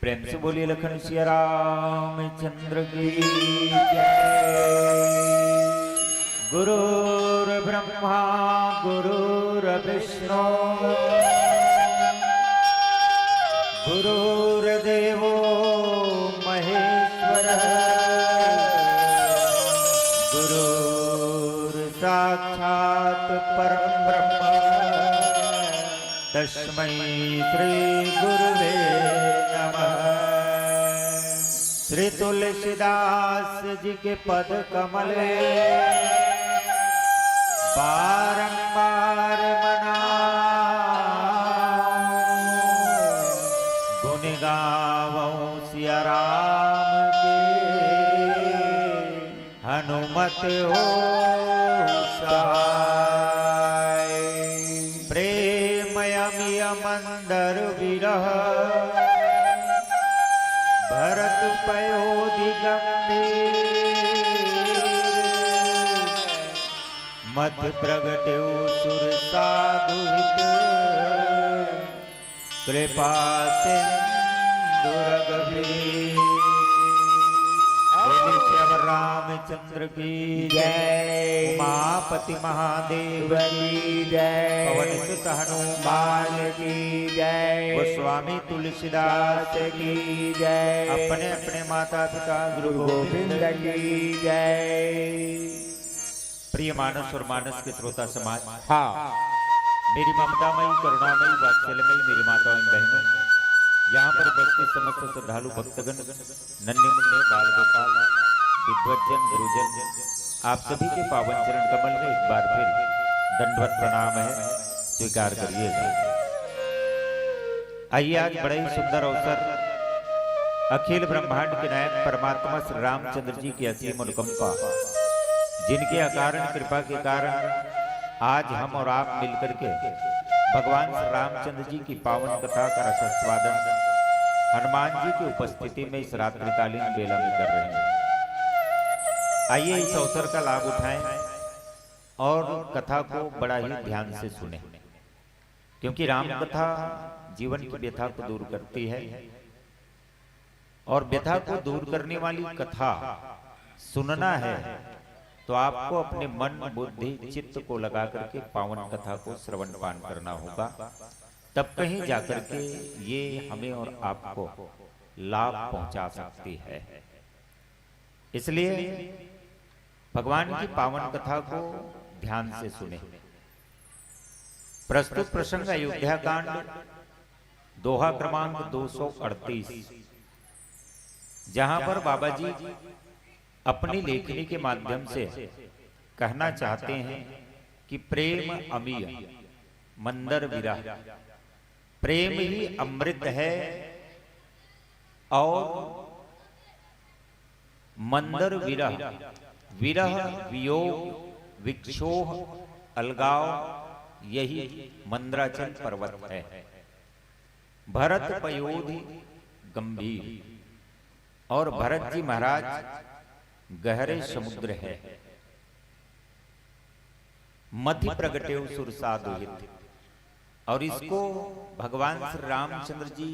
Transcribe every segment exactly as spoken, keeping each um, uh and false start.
प्रेम से बोलिए लखन सिया रामचंद्र की जय। गुरुर्ब्रह्मा गुरुर्विष्णु गुरुर्देवो महेश्वर गुरुर्साक्षात् परं ब्रह्म तस्मै श्री गुरुवे नमः। श्री तुलसीदास जी के पद कमल बारंबार मनाऊं, गुण गावऊं सिया राम के। हनुमत हो सहाय। प्रेम अमिय मंदर विरह भरत पयोधि गंभीर। मति प्रगटेउ सुर साधु हित कृपा सिंधु रघुवीर। बोले श्री रामचंद्र की जय। उमापति महादेव की जय। पवन सुत हनुमान की जय। गोस्वामी तुलसीदास की जय। अपने अपने माता पिता गुरु गोविंद की जय। प्रिय मानस और मानस के श्रोता समाज, हाँ। मेरी ममतामयी, करुणामयी, वात्सल्यमयी मेरी माताओं एवं बहनों, यहाँ पर उपस्थित समस्त श्रद्धालु भक्तगण, नन्हे मुन्ने, बाल गोपाल, विद्वज्जन, गुरुजन, आप सभी के पावन चरण कमल में एक बार फिर दंडवत प्रणाम है, स्वीकार करिएगा। आइए, आज बड़ा ही सुंदर अवसर, अखिल ब्रह्मांड के नायक परमात्मा श्री रामचंद्र जी की असीम अनुकंपा, जिनके अकारण कृपा के कारण आज हम और आप मिलकर के भगवान श्री रामचंद्र जी की पावन कथा का रसास्वादन हनुमान जी की उपस्थिति में इस रात्रिकालीन बेला में कर रहे हैं। आइए, इस अवसर का लाभ उठाएं और कथा को बड़ा ही ध्यान से सुने, क्योंकि राम कथा जीवन की व्यथा को दूर करती है। और व्यथा को दूर करने वाली कथा सुनना है, तो आपको अपने मन, बुद्धि, चित्त को लगा करके पावन कथा को श्रवण पान करना होगा। तब कहीं जाकर के ये हमें और आपको लाभ पहुंचा सकती है। इसलिए भगवान की पावन कथा को ध्यान से सुने। प्रस्तुत प्रसंग अयोध्या कांड, दोहा क्रमांक दो सौ अड़तीस, जहां पर बाबा जी अपनी लेखनी के माध्यम से कहना चाहते हैं कि प्रेम अमिय मंदर विरह, प्रेम ही अमृत है और मंदर विरह, विरह, वियोग, विक्षोह, अलगाव, यही मंदराचल पर्वत है। भरत पयोधि गंभीर, और भरत जी महाराज गहरे समुद्र है। मति प्रगटेउ सुर साधु हित। और इसको भगवान श्री रामचंद्र जी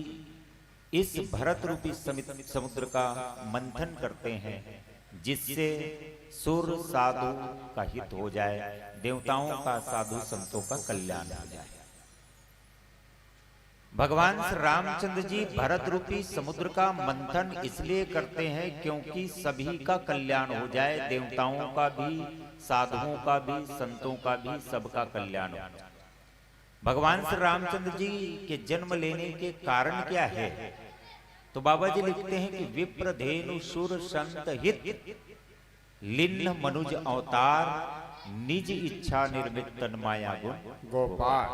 इस भरत रूपी समित-, समुद्र का मंथन करते हैं, जिससे सुर साधु का हित हो जाए, देवताओं का, साधु संतों का कल्याण हो जाए। भगवान श्री रामचंद्र जी भरत रूपी समुद्र का मंथन इसलिए करते हैं, क्योंकि सभी का कल्याण हो जाए, देवताओं का भी, साधुओं का भी, संतों का भी, सबका कल्याण हो जाए। भगवान श्री रामचंद्र जी के जन्म लेने के कारण क्या है? तो बाबा जी लिखते हैं कि विप्र धेनु सुर संत हित, लिन्ह मनुज अवतार, निज इच्छा निर्मित तन माया गुण गोपाल।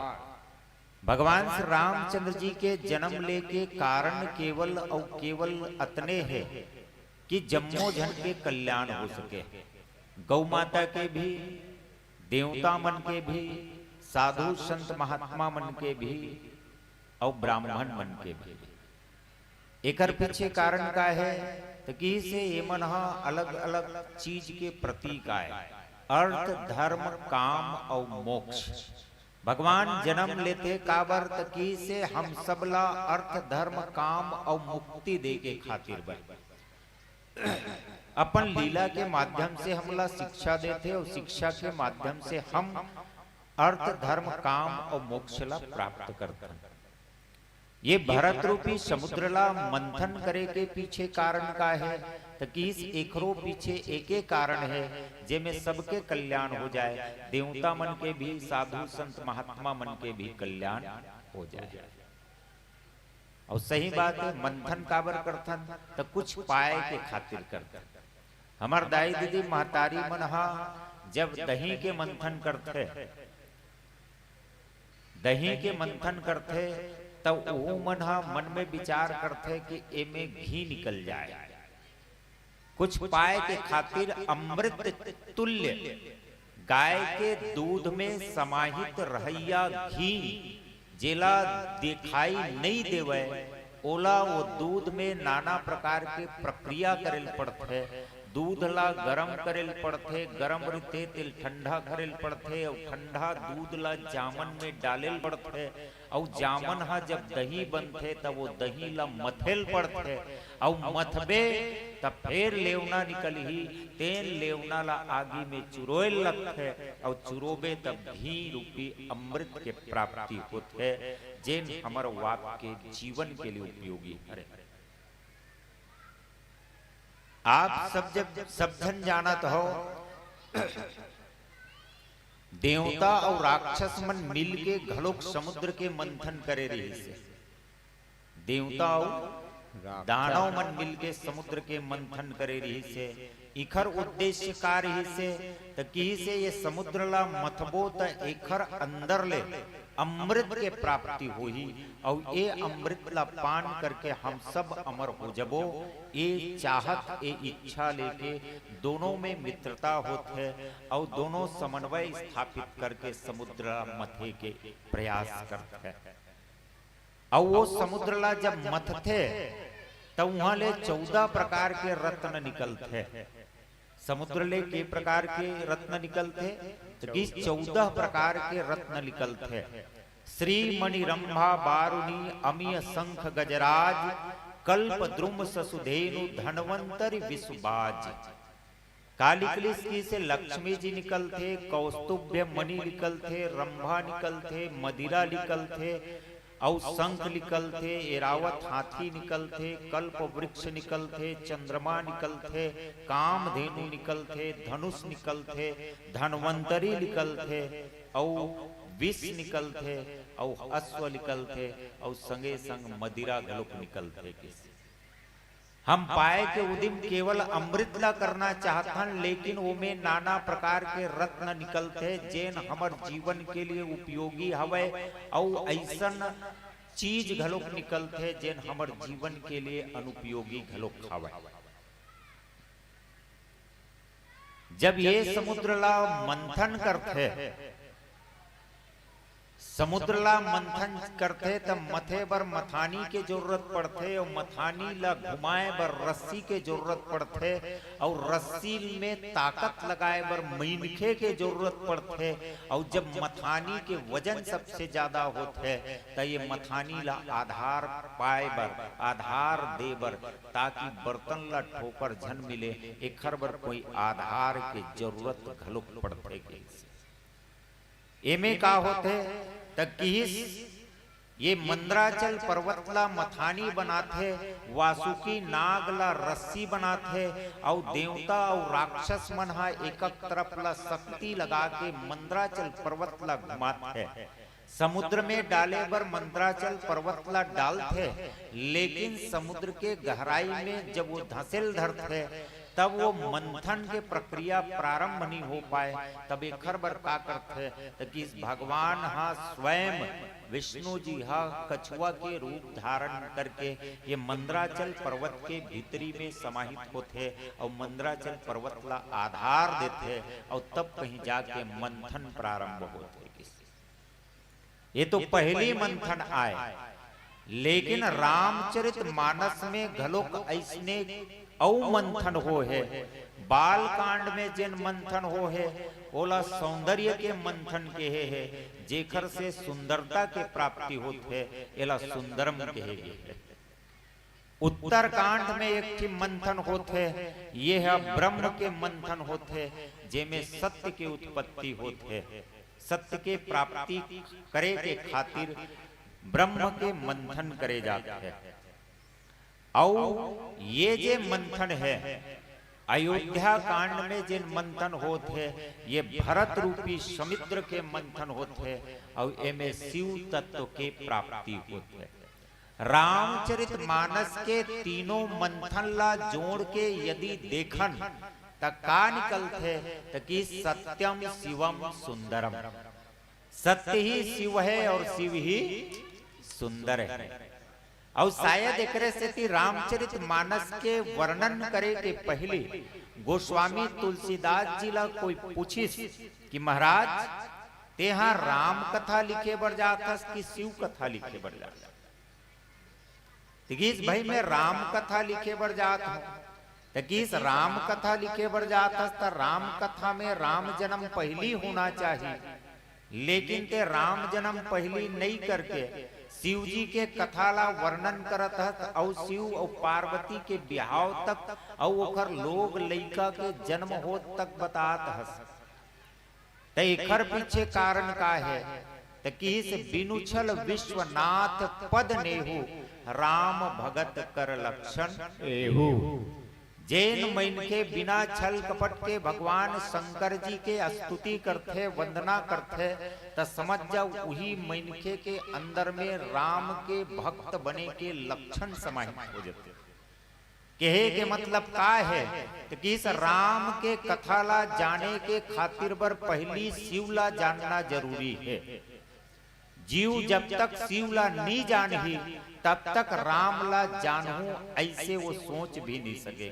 भगवान श्री रामचंद्र जी के जन्म ले के कारण केवल और केवल अतने है कि जम्मो झन के कल्याण हो सके, गौ माता के भी, देवता मन के भी, साधु संत महात्मा मन के भी, अउ ब्राह्मण मन के भी। एकर पीछे कारण का हे? त किहिसे एमन ह अलग-अलग चीज के प्रतीक आय, अर्थ, धर्म, काम अउ मोक्ष। भगवान जन्म लेथे काबर? त किहिसे हम सब ला अर्थ, धर्म, काम अउ मुक्ति दे के खातिर बर। अपन लीला के माध्यम से हमला शिक्षा देथे अउ शिक्षा के माध्यम से हम अर्थ, धर्म, काम अउ मोक्ष ला प्राप्त करथन। ये भरत रूपी समुद्र ला मंथन करे के पीछे कारण का हे? त किहिस एकरो पीछे एके कारण हे, जेमे सबके कल्याण हो जाय, देवता मन के भी, साधु संत महात्मा मन के भी कल्याण हो जाय। अउ सही बात हे, मंथन काबर करथन? त कुछ पाए के खातिर करथन। हमर दाई दीदी महतारी मन ह जब दही के मंथन करथे, दही के मंथन करथे, त ओहू मन ह मन में विचार करथे कि एमे घी निकल जाए। कुछ पाए के खातिर अमृत तुल्य गाय के दूध में समाहित रहइया घी, जेला देखाई नइ देवय, ओला ओ दूध में नाना प्रकार के प्रक्रिया करे ल पड़थे। दूध ला गरम करे ल पड़थे, गरम रहिथे तेल ठंडा करे ल पड़थे, अउ ठंडा दूध ला जामन में डाले ल पड़थे, अउ जामन ह जब दही बनथे, त वो दही ला मथे ल पड़थे, अउ मथबे त फेर लेवना निकलही, तेन लेवना ला आगी में चुरोय ल लगथे, अउ चुरोबे तब घी रूपी अमृत के प्राप्ति होथे, जेन हमर वाप के जीवन के लिए उपयोगी हरे। आप सब जब, सब झन जानत हो, देवता अउ राक्षस मन मिल के घलोक समुद्र के मंथन करे रहिस हे। देवता अउ दानव मन मिल के समुद्र के मंथन करे रहिस हे। इखर उद्देश्य का रहिस हे? त किहिस हे, ये समुद्र ला मथबो त एखर अंदर ले अमृत के प्राप्ति होही, अउ ए अमृत ला पान करके हम सब अमर हो जबो। ए चाहत, ए इच्छा लेके दोनों में मित्रता होत हे, अउ दोनों समन्वय स्थापित करके समुद्र ला मथे के प्रयास करत हे। अउ वो समुद्र ला जब मथथे, त उहाँ ले चौदह प्रकार के रत्न निकलथे। समुद्र ले के प्रकार के रत्न निकलथे? त कि चौदह प्रकार के रत्न निकलथे। श्री मणि रंभा बारुनी अमिय शंख गजराज, कल्प द्रुम ससुधेनु धनवंतरि विसुबाज। का निकलिस? किहिस हे लक्ष्मी जी निकलथे, कौस्तुभ्य मणि निकलथे, रंभा निकलथे, मदिरा निकलथे, अउ शंख निकलथे, एरावत हाथी निकलथे, कल्प वृक्ष निकलथे, चंद्रमा निकलथे, कामधेनु निकलथे, धनुष निकलथे, धनवंतरी निकलथे, अउ विष निकलथे, अउ अश्व निकलथे, अउ संगे संग मदिरा घलोक निकलथे। किहिस हम पाए के उदिम केवल अमृत ला करना चाहथन, लेकिन ओमे नाना प्रकार के रत्न निकलथे, जेन हमर जीवन के लिए उपयोगी हवय, अउ अइसन चीज घलोक निकलथे, जेन हमर जीवन के लिए अनुपयोगी घलोक हवय। जब ये समुद्र ला मंथन करथे, समुद्र ला मंथन करथे, त मथे बर मथानी के जरूरत पड़थे, अउ मथानी ला घुमाए बर रस्सी के जरूरत पड़थे, अउ रस्सी में ताकत लगाए बर मइनखे के जरूरत पड़थे। अउ जब मथानी के वजन सबसे ज्यादा होथे, त ये मथानी ला आधार पाए बर, आधार दे बर, ताकि बर्तन ला ठोकर झन मिले, एखर बर कोई आधार के जरूरत घलोक पड़थे। कहिस एमे का होथे? त किहिस, ये मंदराचल पर्वत ला मथानी बनाथे, वासुकी नाग ला रस्सी बनाथे, अउ देवता अउ राक्षस मन ह एकक तरफ ला शक्ति लगा के मंदराचल पर्वत ला घुमाथे। समुद्र में डाले बर मंदराचल पर्वत ला डालथे, लेकिन समुद्र के गहराई में जब वो धंसेल धरथे, तब वो मंथन के प्रक्रिया प्रारंभ नहीं हो पाए। तब एखर बर का करथे? त किस भगवान हा स्वयं, विष्णु जी हा कछुआ के रूप धारण करके ये मंदराचल पर्वत के भीतरी में समाहित होथे अउ मंदराचल पर्वत ला आधार देथे अउ तब कहीं जाके मंथन प्रारंभ होथे। ये तो पहली मंथन आय, लेकिन रामचरित मानस में घलोक अइसने अउ मंथन होहे। बाल कांड में जेन मंथन होहे, ओला सौंदर्य के मंथन केहे हे, जेखर से सुंदरता के प्राप्ति होत हे, एला सुंदरम केहे गे हे। उत्तरकांड में एक ठी मंथन होत हे, ये ह ब्रह्म के मंथन होत हे, जेमे सत्य के उत्पत्ति होत हे, सत्य के प्राप्ति करे के खातिर ब्रह्म के मंथन करे जात हे। अउ ये जे मंथन हे, अयोध्या कांड में जेन मंथन होत हे, ये भरत रूपी समुद्र के मंथन होत हे, अउ एमे शिव तत्व के प्राप्ति होत हे। रामचरित मानस के तीनों मंथन ला जोड़ के यदि देखन, त का निकलथे? त कि सत्यम शिवम सुंदरम। सत्य ही शिव है और शिव ही सुंदर है। अउ शायद एकरे सेती रामचरित मानस के वर्णन करे के पहले गोस्वामी तुलसीदास जी ला कोई पूछिस कि महाराज, तेहा राम कथा लिखे बर जात हस कि शिव कथा लिखे बर जात हस? त किस भाई, मैं राम कथा लिखे बर जात हूँ। त किस राम कथा लिखे बर जात हस, त राम कथा में राम जन्म पहली होना चाहिए, लेकिन ते राम जन्म पहली नई करके शिव जी के कथा ला वर्णन करत हस अउ शिव अउ पार्वती के बिहाव तक अउ ओखर लोग लइका के जन्म होत तक बतात हस। त एखर पीछे कारण का हे? त किहिस, बिनु छल विश्वनाथ पद नेहू, राम भगत कर लक्षण एहू। जेन मनखे बिना छल कपट के भगवान शंकर जी के स्तुति करथे, वंदना करथे, त समझ जाओ, उही मनखे के अंदर में राम के भक्त बने के लक्षण समाहित हो जाथे। कहे के मतलब का हे? त किहिस, राम के कथा ला जाने के खातिर बर पहली शिव ला जानना जरूरी हे। जीव जब तक शिव ला नी जानही, तब तक राम ला जानहूं, अइसे वो सोच भी नी सके।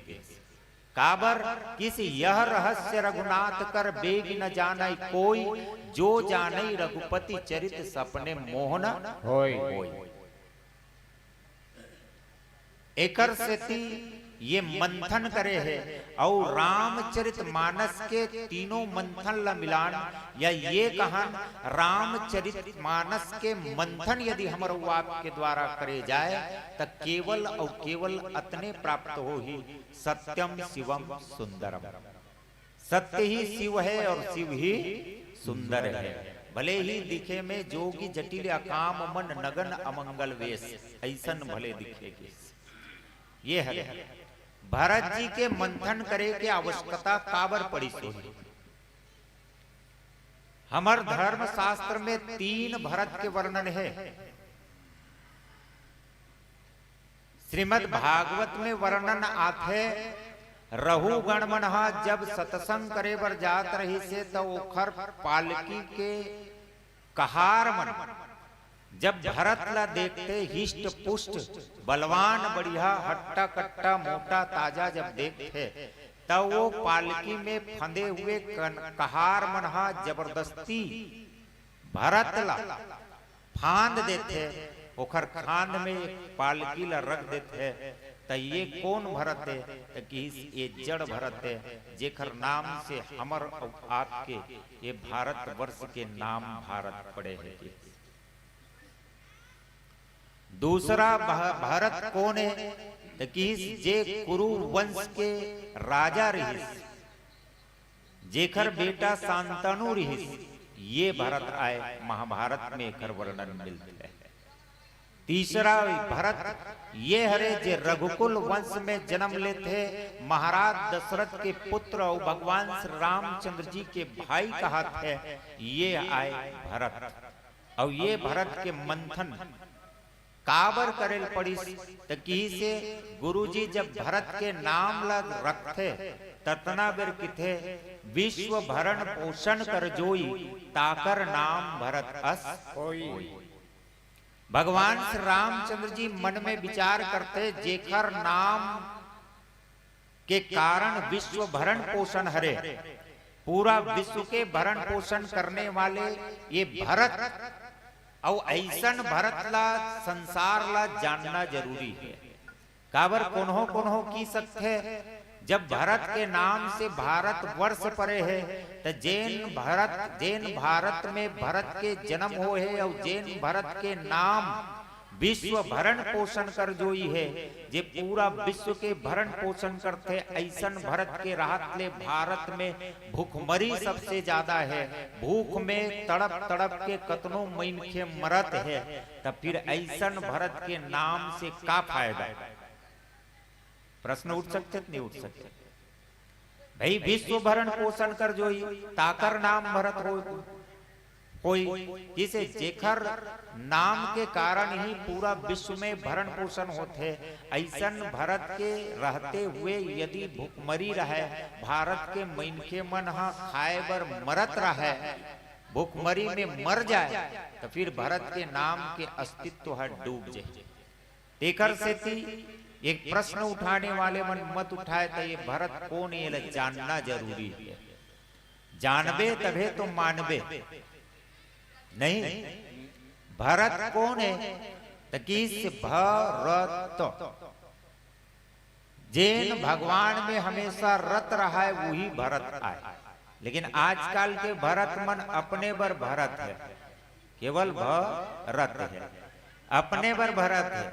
काबर किहिस, यह रहस्य रघुनाथ कर बेग न जानय कोई, जो जानय रघुपति चरित सपने मोह न होय। होय। एकर सेती ये मंथन करे हे अउ रामचरित मानस के तीनों मंथन ला मिलान, या ये कहन, रामचरित मानस के मंथन यदि हमर अउ आपके द्वारा करे जाए, त केवल अउ केवल अतने प्राप्त होही, सत्यम शिवम सुंदरम। सत्य ही शिव है और शिव ही सुंदर है। भले ही दिखे में जोगी जटिल अकाम मन नगन अमंगल वेश, अइसन भले दिखे के। ये हरे भरत जी के मंथन करे के आवश्यकता काबर पड़िस होही? हमर धर्मशास्त्र में तीन भरत के वर्णन हे। श्रीमद् भागवत में वर्णन आथे, रघुगण मन ह जब सत्संग करे बर जात रहिसे, त ओखर पालकी के कहार मन जब भरत ला देखथे, हिष्ट पुष्ट, बलवान, बढ़िया, हट्टा कट्टा, मोटा ताजा जब देखथे, त वो पालकी में फंदे हुए कन-, कहार मन ह जबरदस्ती भरत ला फांद देथे, ओखर खांद में पालकी ला रख देथे। त ये कोन भरत हे? त किहिस, ये जड़ भरत हे, जेखर नाम से हमर अउ आपके ये भारतवर्ष के नाम भारत पड़े हे। दूसरा भ-, भरत कोन हे? त किहिस, जे कुरु वंश के राजा रिहिस, जेखर बेटा शांतनु रिहिस, ये भरत आय। महाभारत में एखर वर्णन मिलथे। तीसरा भरत ये हरे, जे रघुकुल वंश में जन्म लेथे, महाराज दशरथ के पुत्र अउ भगवान श्री रामचंद्र जी के भाई कहाथे, ये आय भरत। अउ ये भरत के मंथन काबर करे ल पड़िस? त किहिसे गुरुजी जब भरत के नाम ल रखथे, ततना बेर किथे, "विश्व भरण पोषण कर जोई, ताकर नाम भरत अस होई।" भगवान श्री रामचंद्र जी मन में विचार करथे, जेकर नाम के कारण विश्व भरण पोषण हरे, पूरा विश्व के भरण पोषण करने वाले ये भरत, अउ अइसन भरत ला संसार ला जानना जरूरी हे। काबर कोन्हो कोन्हो किहि सकथे, जब भरत के नाम से भारत वर्ष परे हे, त जेन भरत, जेन भारत में भरत के जन्म होए हे अउ जेन भरत के नाम विश्व भरण पोषण कर जोई हे, जे पूरा विश्व के भरण पोषण करथे, अइसन भरत के रहत ले भारत में भुखमरी सबसे ज्यादा हे। भूख में तड़प तड़प के कतनो मइनखे मरत हे, त फिर अइसन भरत के नाम से का फायदा? प्रश्न उठ सकथे त नहीं उठ सकथे? भई, विश्व भरण पोषण कर जोई, ताकर नाम भरत होई, होई। किहिसे, जेकर नाम के कारण ही पूरा विश्व में भरण पोषण होथे, अइसन भरत के रहते हुए यदि भुखमरी रहय, भारत के मइनखे मन ह खाए बर मरत रहय, भुखमरी में मर जाए, त फिर भरत के नाम के अस्तित्व ह डूब जाही। तेकर सेती एक प्रश्न उठाने वाले मन मत उठाए, त ये भरत कोन, ये ला जानना जरूरी हे। जानबे तभे तो मानबे। नहीं, भरत कोन हे? त किहिस भरत, जेन भगवान में हमेशा रत रहय, वही भरत आय। लेकिन आजकल के भरत मन अपने बर भरत हे, केवल भरत हे, अपने बर भरत हे।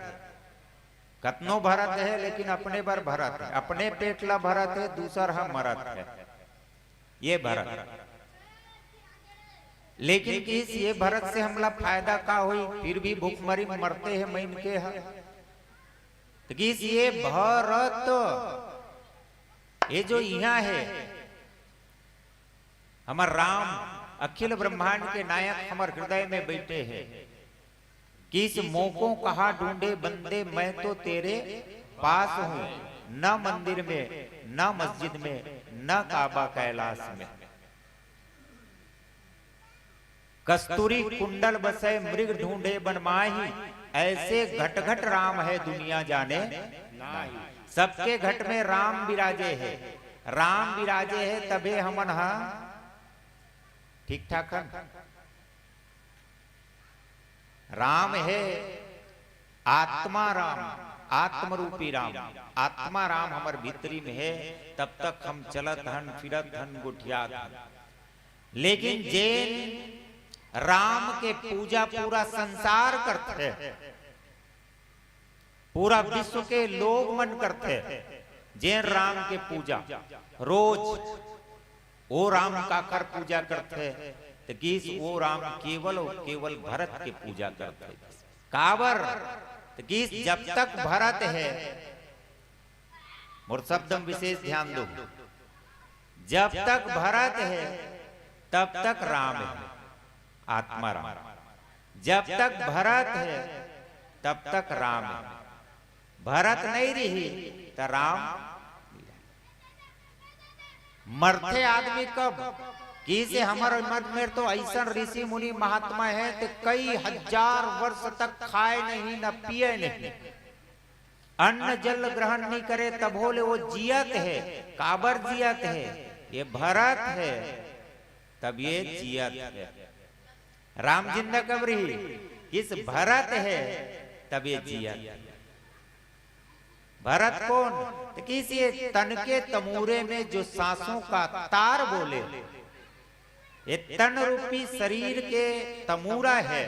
कतनो भरत हे, लेकिन अपने बर भरत हे, अपने पेट ला भरत हे, दूसर ह मरत हे। ये भरत। लेकिन किहिस, ये भरत से हमला फायदा का होई? फिर भी भुखमरी म मरते हे मइनखे ह। त किहिस, ये भरत, ये जो इहाँ हे, हमर राम, अखिल ब्रह्मांड के नायक हमर हृदय में बइठे हे। किहिस, मोको कहाँ ढूंढे बंदे, मैं तो तेरे पास हूँ, न मंदिर में, न मस्जिद में, न काबा कैलाश में। कस्तूरी कुंडल बसै मृग ढूंढे बन माही, ऐसे घट घट राम है दुनिया जाने नाही। सबके घट में राम विराजे हे, राम विराजे हे तभे हमन हा ठीक ठाक हन। राम हे आत्मा राम, आत्म रूपी राम, आत्मा राम हमर भीतरी में हे, तब तक हम चलत हन, फिरत हन, गोठियात हन। लेकिन जेन राम के पूजा पूरा संसार करथे, पूरा विश्व के लोग मन करथे, जेन राम के पूजा रोज, ओ राम काकर पूजा करथे? त किहिस, ओ राम केवल अउ केवल भरत के पूजा करथे। काबर? त किहिस, जब तक भरत हे, मोर शब्द में विशेष ध्यान दो, जब तक भरत हे, तब तक राम हे, आत्मा राम। जब तक भरत हे, तब तक राम हे। भरत नहीं रही, त राम मरथे आदमी कब? किहिसे हमर मन में तो अइसन ऋषि मुनि महात्मा हे, ते कई हजार वर्ष तक खाए नहीं, न पिए नहीं, अन्न जल ग्रहण नहीं करे, तभो ले वो जियत हे। काबर जियत हे? ये भरत हे, तब ये जियत हे। राम जिंदा कब रही? किहिस भरत हे, तब ये जियत हे। भरत कोन? त किहिस ये तन के तमूरे में जो सांसों का तार बोले, ये तन रूपी शरीर के तमूरा हे,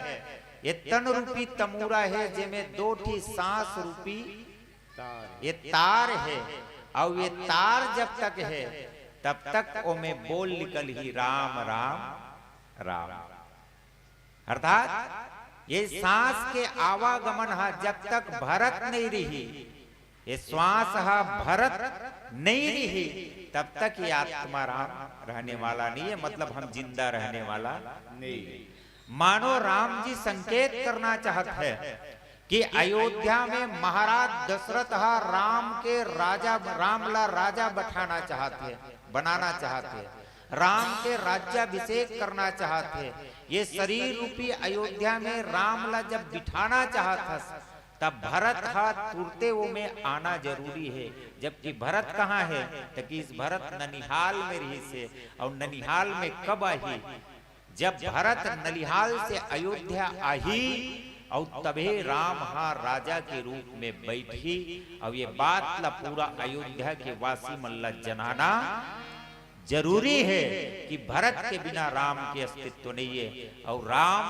ये तन रूपी तमूरा हे, जेमे दो ठी सांस रूपी ये तार हे, अउ ये तार जब तक हे, तब तक ओमे बोल निकलही, राम, राम, राम। अर्थात ये सांस के आवागमन हा जब तक भरत नहीं रही, ये श्वास हा भरत नहीं रही, तब तक ये आत्मा राम रहने वाला नहीं है, मतलब हम जिंदा रहने वाला नहीं। मानो राम जी संकेत करना चाहत हे कि अयोध्या में महाराज दशरथ ह राम के राजा, राम ला राजा बैठाना चाहत हे, बनाना चाहत हे, राम के राज्याभिषेक करना चाहत हे। ये शरीर रूपी अयोध्या में राम ला जब बिठाना चाहत हस, तब भरत ह तुरते वो में आना जरूरी हे। जबकि भरत कहाँ हे? त कहिस भरत ननिहाल में रहिस हे, अउ ननिहाल में कब आही? जब भरत ननिहाल से अयोध्या आही, अउ तभे राम ह राजा के रूप में बैठही, अउ ये बात ला पूरा अयोध्या के वासी मन ला जनाना जरूरी हे कि भरत के बिना राम के अस्तित्व नइ हे, अउ राम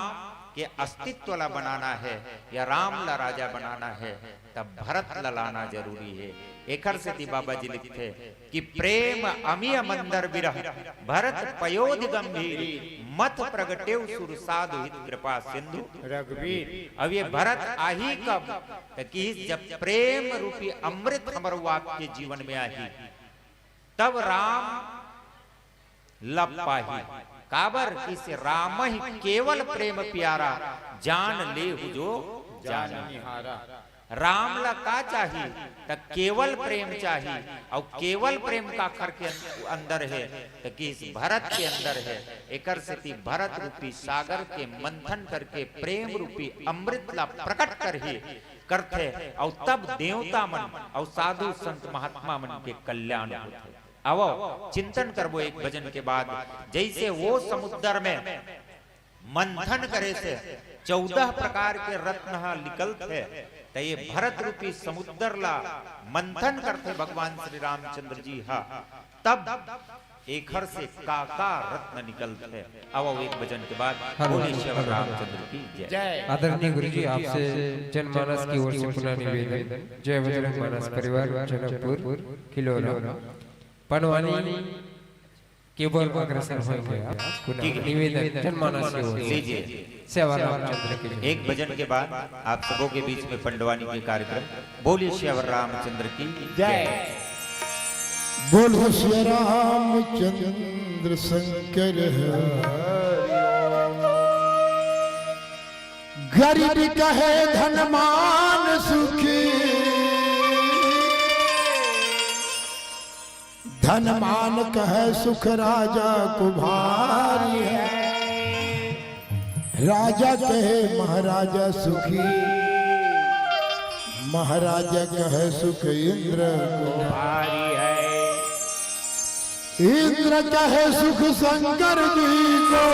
के अस्तित्व ला बनाना हे या राम ला राजा बनाना हे, तब भरत ला लाना जरूरी हे। एखर सेती बाबा जी लिखथे कि प्रेम अमिय मंदर बिरह, भरत पयोधि गंभीर, मत प्रगटेउ सुर साधु हित कृपा सिंधु रघुवीर। अब ये भरत आही कब? त कहिस जब प्रेम रूपी अमृत हमर आपके जीवन में आही, तब राम ला पाही। काबर? कहिस रामहि केवल प्रेम प्यारा, जान लेहु जो जान निहारा। राम ला का चाही? त केवल प्रेम चाही, अउ केवल प्रेम काखर के अं-, अंदर हे? त कहिस भरत के अंदर हे। एकर सेती भरत रूपी सागर के मंथन करके प्रेम रूपी अमृत ला प्रकट करही, करथे, अउ तब देवता मन अउ साधु संत महात्मा मन के कल्याण होथे। आवव, चिंतन करबो एक भजन के बाद। जइसे वो समुद्र में मंथन करे से चौदह प्रकार के रत्न ह निकलथे, त ये भरत रूपी समुद्र ला मंथन करथे भगवान श्री रामचंद्र जी ह, तब एखर से का का रत्न निकलथे। आवव, एक भजन के बाद। हेलो, बोलिए श्री रामचंद्र की जय। आदरणीय गुरु जी, आपसे जनमानस की ओर से पुनः निवेदन, जय बजरंग मानस परिवार, जनकपुर, किलोरा, पंडवानी केवल अग्रसर होंगे आप। पुनः ठीक है। निवेदन जनमानस की ओर से। लीजिए। सेवा रामचंद्र की जय। एक भजन के बाद आप सबों के बीच में पंडवानी के कार्यक्रम। बोलिए श्री रामचंद्र की जय। बोलो श्री रामचंद्र शंकर हरि। गरीब कहे धनमान सुखी, धनमान कहे सुख राजा को भारी है। राजा कहे महाराजा सुखी, महाराजा कहे सुख इंद्र को भारी है। इंद्र कहे सुख शंकर जी को,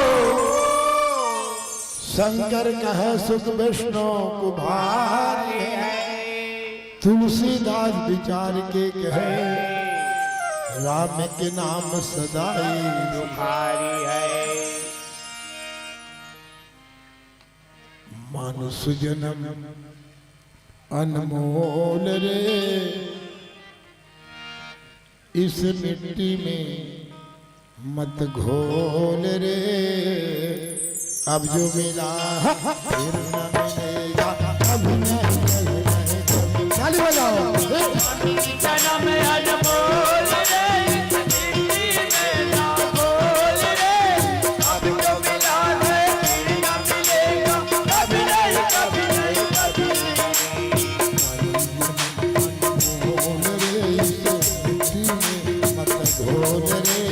शंकर कहे सुख विष्णु को भारी है। तुलसीदास विचार के कहे, राम के नाम सदा ही सुखारी है। मानुष जन्म अनमोल रे, इस मिट्टी में मत घोल रे। अब जो मिला फिर न मिलेगा, अब नहीं, नहीं, नहीं। ताली बजाओ। जन्म अनमोल रे, इस मिट्टी में ना घोल रे। अब जो मिला है, फिर न मिलेगा, कभी नहीं, कभी नहीं, कभी नहीं। मत घोल रे,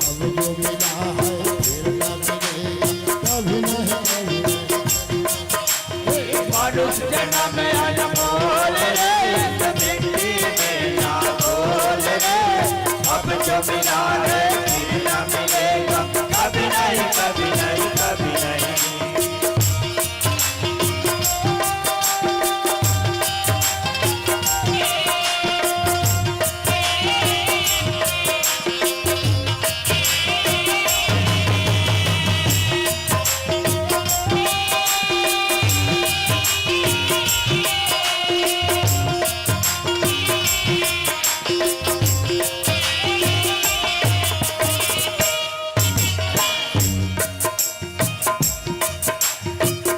अब जो मिला है, फिर न मिलेगा, कभी नहीं, कभी नहीं। मानुष जन्म अनमोल रे, इस मिट्टी में ना घोल रे। अब जो मिला है, फिर न मिलेगा, कभी नहीं, कभी नहीं, कभी नहीं।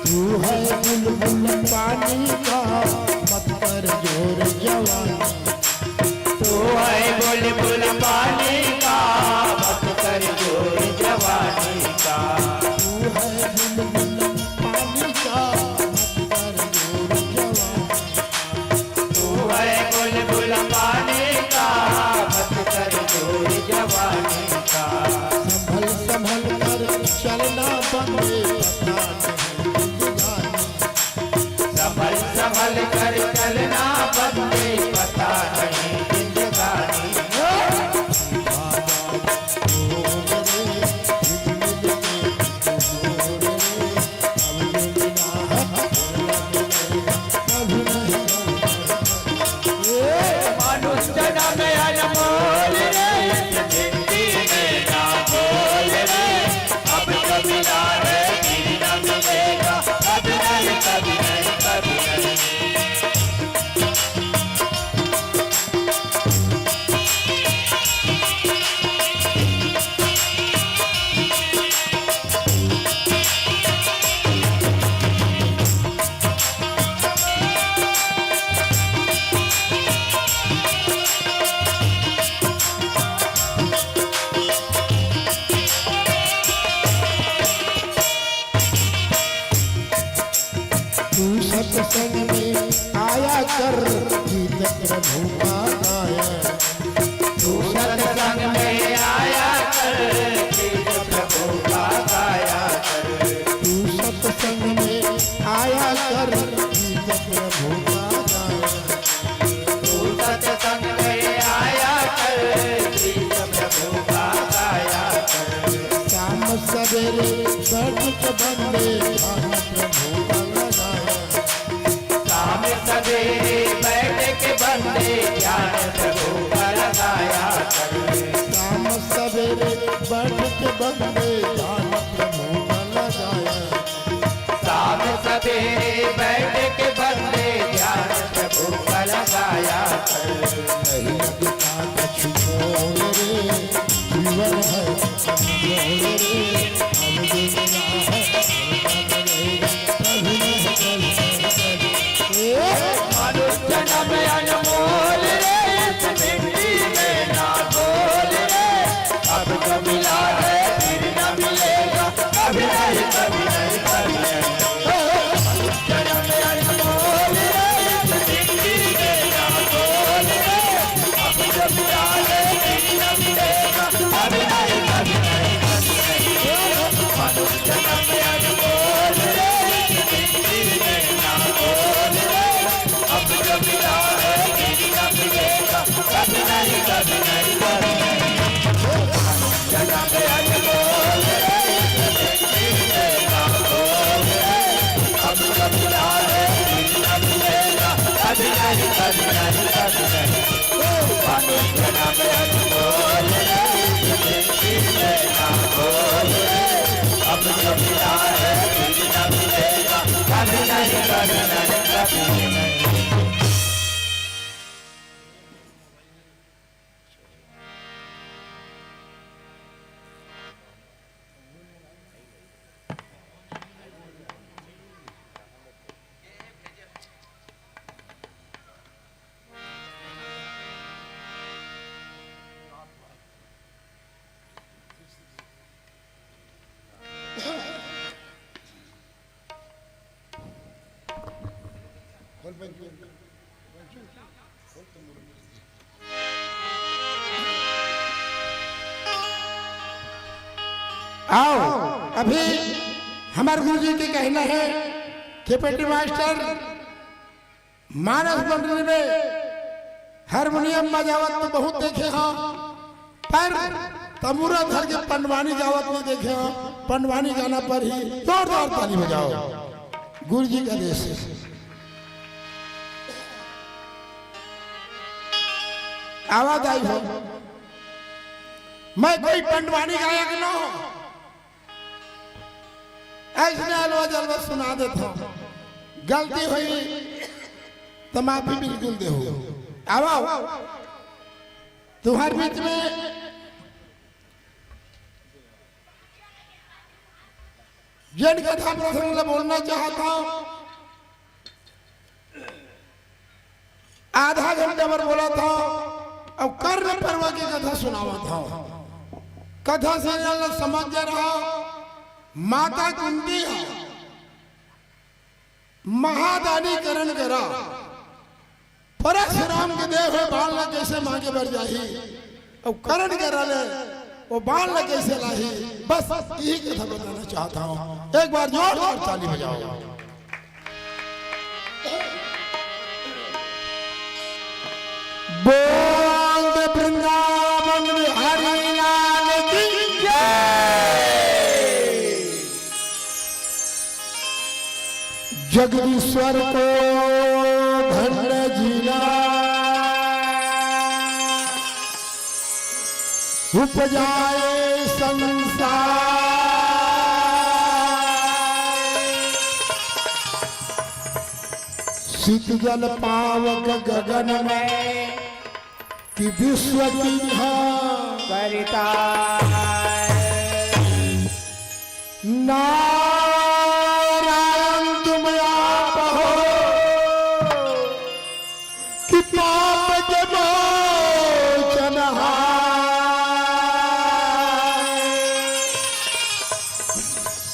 तू है बुलबुल पानी का, मत कर जोर जवानी। तू है बुलबुल पानी का, मत कर जोर जवानी का। तू है बुलबुल पानी का, मत कर जोर जवानी भूखा गाया। तू सत्संग में आया कर, गीत प्रभु का गाया कर। तू सत्संग में आया कर, गीत प्रभु का गाया कर। तू सत्संग में आया कर, गीत प्रभु का गाया कर। शाम सवेरे बैठ के बंदे ध्यान प्रभु का लगाया। शाम सवेरे बैठ के बंदे ध्यान प्रभु का लगाया कर। शाम सवेरे बैठ के बंदे ध्यान प्रभु का लगाया। शाम सवेरे बैठ के बंदे ध्यान प्रभु का लगाया कर। नहीं लगता कछु मोल रे, जीवन है अनमोल रे, अलविदा है। मनुष्य जन्म अनमोल रे, इस मिट्टी में ना घोल रे। अब तो मिला है, फिर न मिलेगा, कभी नहीं, कभी नहीं, कभी नहीं। मनुष्य जन्म अनमोल रे, इस मिट्टी में ना घोल रे। अब तो मिला है, फिर न मिलेगा, कभी नहीं, कभी नहीं, कभी नहीं। मनुष्य जन्म अनमोल रे, इस मिट्टी में ना घोल रे। अब जो मिला है, फिर न मिलेगा, कभी नहीं, कभी नहीं, कभी नहीं। जन्म अनमोल है, जिंदगी में ना खोल है। अब जो मिला है, फिर न मिलेगा, कभी नहीं, कभी नहीं, कभी नहीं। ओ, मानो जन्म अनमोल है, जिंदगी में ना खोल है। अब जो मिला है, फिर न मिलेगा, कभी नहीं, कभी नहीं, कभी नहीं। खोल पंचू, पंचू, खोल तो मुड़। आओ, अभी हमारे गुरु जी के कहना है, केपेटी मास्टर मानस मंडली में हारमोनियम बजावत तो बहुत देखे हंव, पर तमूरा धर के पंडवानी गावत नहीं देखे हंव। पंडवानी गाना पर ही जोरदार ताली बजाओ। गुरु जी का देश है। आवाज आई हो। मैं कोई पंडवानी गायक न हंव। अइसने अलवा जलवा सुना देथंव। गलती होही त माफी बिल्कुल देहू। आवा, तुम्हर बीच में जेन कथा प्रसंग ला बोलना चाहत हंव, आधा घंटा बर बोलत हंव, अउ कर्ण पर्व के कथा सुनावत हंव। कथा से समझ जा रहा, माता कुंती ह महादानी कर्ण करा, परशुराम के दे होय बाण ला कइसे मांगे बर जाही, अउ कर्ण करा ले वो बाण ला कइसे लाही, बस यही कथा बताना चाहत हंव। एक बार जोरदार ताली बजाओ। बोल दे वृंदावन बिहारी लाल की जय। जगदीश्वर को धन्य जिला उपजाए संसार। शीत जल पावक गगन में कि विश्व किन्हा करता। नारायण तुम आप हो कि पाप के मोचनहार।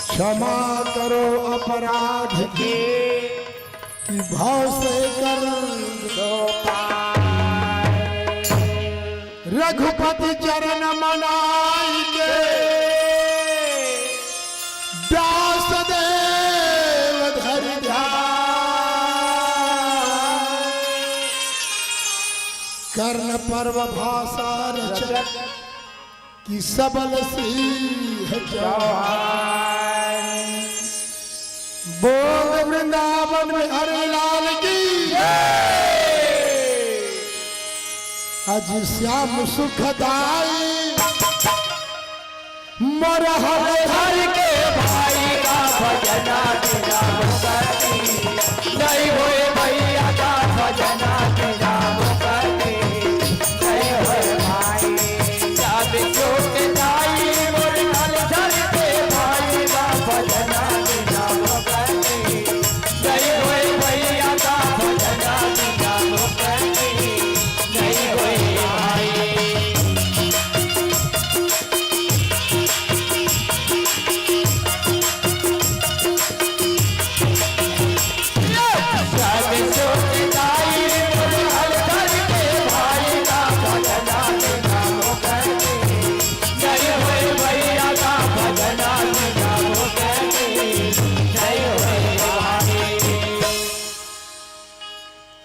क्षमा करो अपराध के कि भव से कर दो पार। रघुपति चरण मनाई के व्यास देव धरि ध्यान। कर्ण पर्व भाषा रचक कि सबल सिंह चौहान। बोल वृंदावन बिहारी लाल की। अजी श्याम सुखदाई। मोर हर घर के भाई का भजना बिना मुक्ति नहीं होए, भैया का भजना बिना मुक्ति नहीं होए भाई।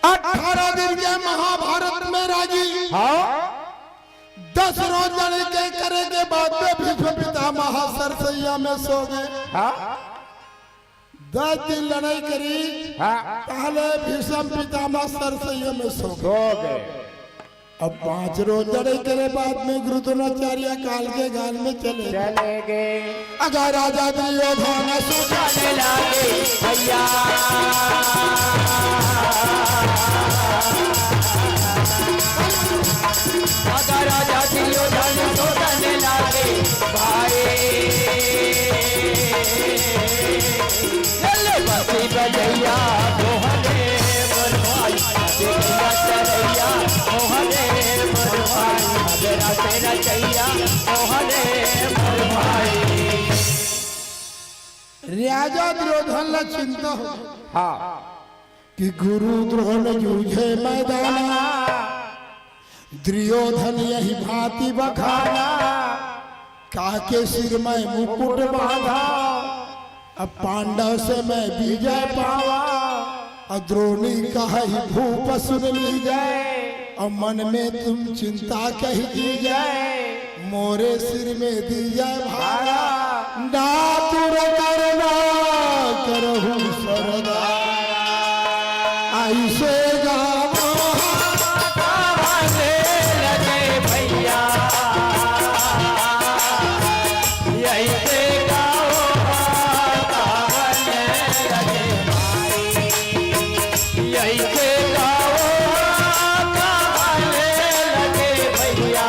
अठारह दिन के महाभारत में राजी, हाँ। दस रोज लड़ाई के करे के बाद में भीष्म पितामह सरसैया में सो गए। हाँ। दस दिन लड़ाई करी, हाँ। पहले भीष्म पितामह सरसैया में सो गए। सो गए। अब पांच रोज लड़ाई करे बाद में गुरु द्रोणाचार्य काल के गाल में चले गए। चले गए। अगर राजा दुर्योधन सोचने लगे भैया, अगर राजा दुर्योधन सोचने लगे भाई, चल बसी बजैया मोहने मोर भाई, देखिया चलैया मोहने मोर भाई, तेरा तेरा चैया मोहने मोर भाई। राजा दुर्योधन ला चिंता हो, हाँ। कि गुरु द्रोण जूझे मैदाना, दुर्योधन यही भांति बखाना, काके सिर में मुकुट बांधा, अब पांडव से मैं विजय पावा, और द्रोणी कहहि भूप सुन लीजै, और मन में तुम चिंता कहि कीजै, मोरे सिर में दीजै भारा, नातुर करना करहु सरदारा। ऐसे गावा भैया, ऐसे गावा ऐसे गावा कहने लगे भैया,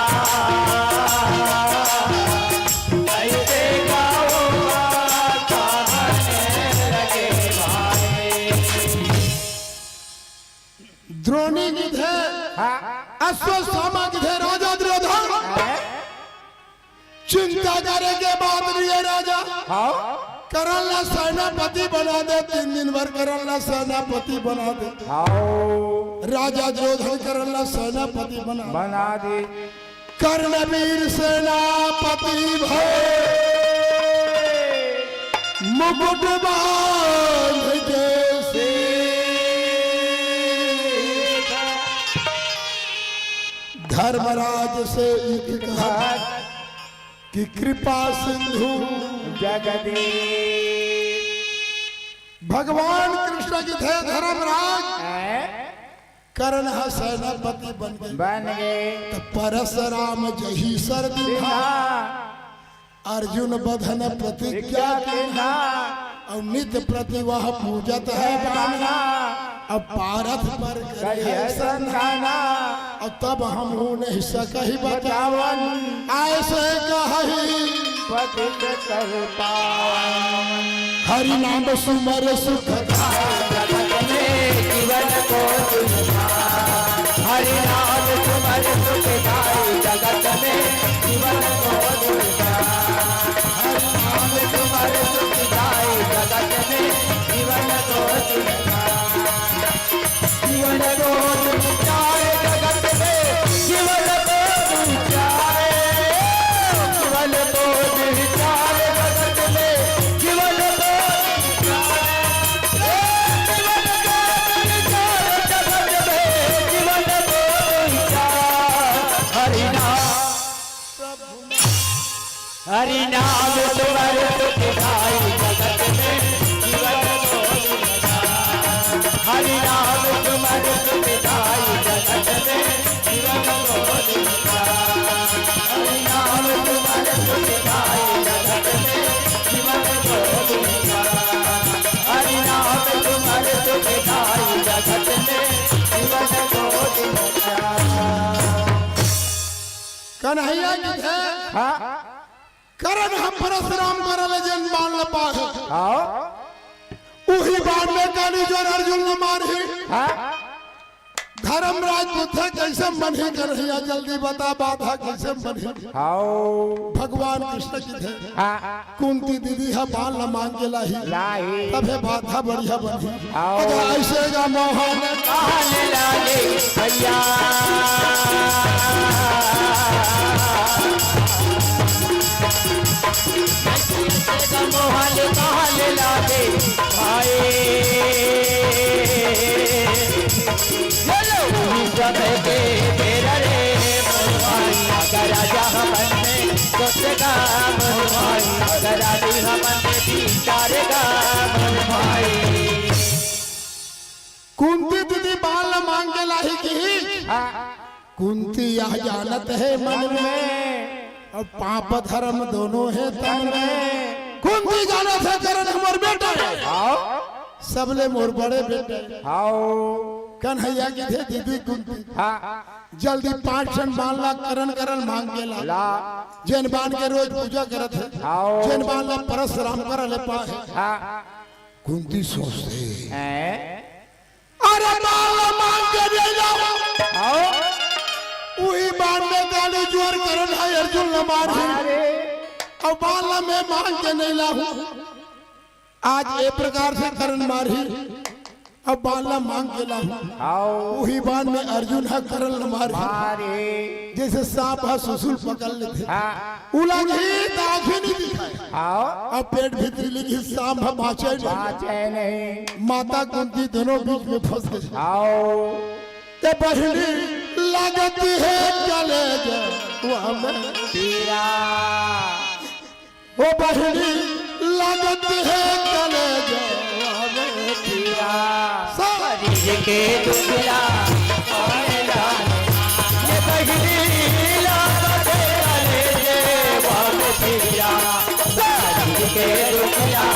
ऐसे गावा कहने लगे भाई। द्रोणी गिधे, हाँ। अश्वत्थामा गिधे, राजा दुर्योधन। हाँ। चिंता करे के बात नहीं है राजा। हाँ। कर्ण ला सेनापति बना दे, तीन दिन भर कर्ण ला सेनापति बना दे। हाँ। राजा दुर्योधन कर्ण ला सेनापति बना दे। बना दे। कर्णवीर सेनापति भए, मुकुट बांध के शीश। धर्मराज से इति कहा कि कृपा सिंधु जगदीश। भगवान कृष्ण गिधे धर्मराज, हैं? कर्ण ह सेनापति बन गए। बन गए। त परसराम जही सर दीन्हा, अर्जुन बधन प्रतिज्ञा कीन्हा, अउ नित प्रति वह पूजत है बान्हा। अब पारथ पर करिहै संधाना, अउ तब हमहू नहीं सकही बचावन। ऐसे कहहि पतित कर पावन। हरि नाम सुमर सुख पाए जगत में जीवन को सुलझाए। हरि नाम सुमर सुख पाए जगत में जीवन को सुलझाए। हरि नाम सुमर सुख पाए जगत में जीवन को सुलझाए। जीवन को सुलझाए जगत में, जीवन को हरि नाम सुमर सुख पाई जगत में, जीवन को हरि नाम सुमर सुख पाई जगत में, जीवन को हरि नाम सुमर सुख पाई जगत में, जीवन को हरि नाम सुमर सुख पाई जगत में, जीवन को। कन्हैया जी थे। हाँ। करन ह परसराम करल जेन बान ल पाहे। हाँ। उही बान में काली जोर अर्जुन ल मारही। हाँ। धर्मराज पूछे, "कइसे मनही कन्हैया, जल्दी बता, बाधा कइसे मनही?" हाँ। भगवान कृष्ण किथे। हाँ। कुंती दीदी ह बान ल मांग के लाही। लाही। तभे बाधा बढ़िया बनही। आओ। अगर ऐसे गा मोहन कहने लागे भैया, ऐसे गा मोहन कहने लागे भाई। चलो। सब के बेरा रे मोर भाई, अगर राजा हमन में सोचेगा मोर भाई, अगर रानी हमन में विचारेगा मोर भाई। कुंती दीदी बान ल मांग के लाही किही। हाँ। कुंती यह जानत हे मन में, अब पाप धर्म दोनों हे तन में। कुंती जानत हे करन हमर बेटा हे। हाँ। सबले मोर बड़े बेटा हे। हाँ। कन्हैया किथे दीदी कुंती। हाँ। जल्दी पांच ठन बान ला करन करन मांग के ला। ला। जेन बान के रोज पूजा करत हे। हाँ। जेन बान ला परसराम करल पाहे। हाँ। कुंती सोचथे। हैं? अरे बान ला मांग के दे जाओ। आओ। उही बान में काली जोर करन ह अर्जुन ल मारही। अरे। अउ बान ला मैं मांग के नइ लाहूं। आज ए प्रकार से करन मारही। अउ बान ला मांग के लाहूं। आओ। उही बान में अर्जुन ह करन ल मारही। मारे। जइसे सांप ह सुसुल पकड़ लेथे। हाँ। उलंघी त आंखी नइ दिखाय। आओ। अब पेट भीतरी लिखी सांप ह बांचे नइ। बांचे नइ। माता कुंती दोनों बीच में फंस गे। आओ। ते बहिनी लागत हे कलेजवा में पीरा। ओ बहिनी लागत हे कलेजवा में पीरा। शरीर के दुखला ये बहिनी लागत हे कलेजवा में पीरा। शरीर के दुखला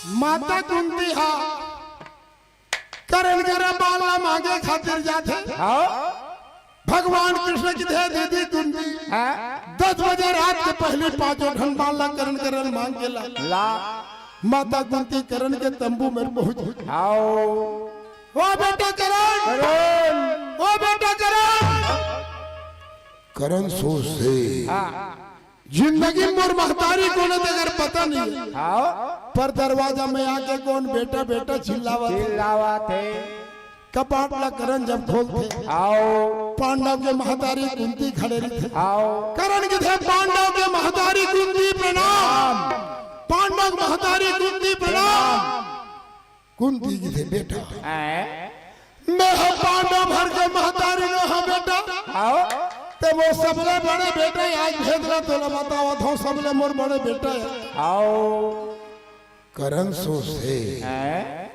माता कुंती हा करन करा बान ला मांगे खातिर जाथे। हाँ। भगवान कृष्ण किथे दीदी कुंती। हाँ। दस बजे रात के पहली पांचों ठन बान ला करन करन मांग के ला। ला। माता कुंती करन के तंबू में पहुंच। आओ। ओ बेटा करन। करन। ओ बेटा करन। करन सोचथे। हाँ। जिंदगी में मोर महतारी कोन हे तेकर पता नइ हे। आओ। पर दरवाजा में आके कोन बेटा बेटा चिल्लावत हे। चिल्लावत हे। कपाट ला करन जब खोलथे। आओ। पांडव के महतारी कुंती खड़े रहिथे। आओ। करन किथे पांडव के महतारी कुंती प्रणाम। पांडव महतारी कुंती प्रणाम। कुंती किथे बेटा। हैं? मैं ह पांडव भर के महतारी नोहंव बेटा। आओ। ते मोर सबले बड़े बेटा हे, आज भेद ला तोला बतावत हंव, सबले मोर बड़े बेटा हे। आओ। करन सोचथे। हैं?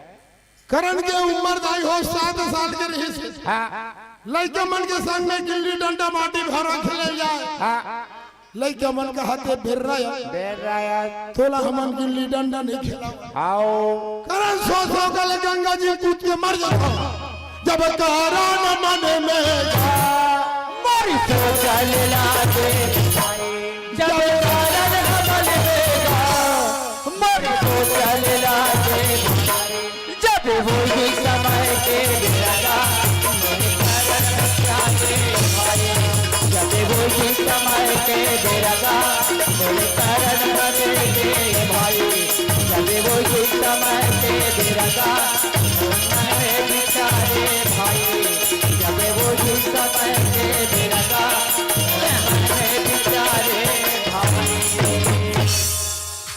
करन के उमर दाई हो सात साल के रहिस। हाँ। लइका मन के संग में गिल्ली डंडा माटी भरा खेले जाय। हाँ। लइका मन कहत हे, "बेर्रा या।" बेर्रा या। तोला हमन गिल्ली डंडा नइ खेलावत। आओ। करन सोच सोच के ले गंगा जी कूद के मर जाथे। जब करन मन में मारी सोचल लागे, जब करन मन में के बेरगा, मोर करन बने के भाई, जब वो ही समय के बेरगा, मैं बिचारे भाई, जब वो ही समय के बेरगा, मैं बिचारे भाई।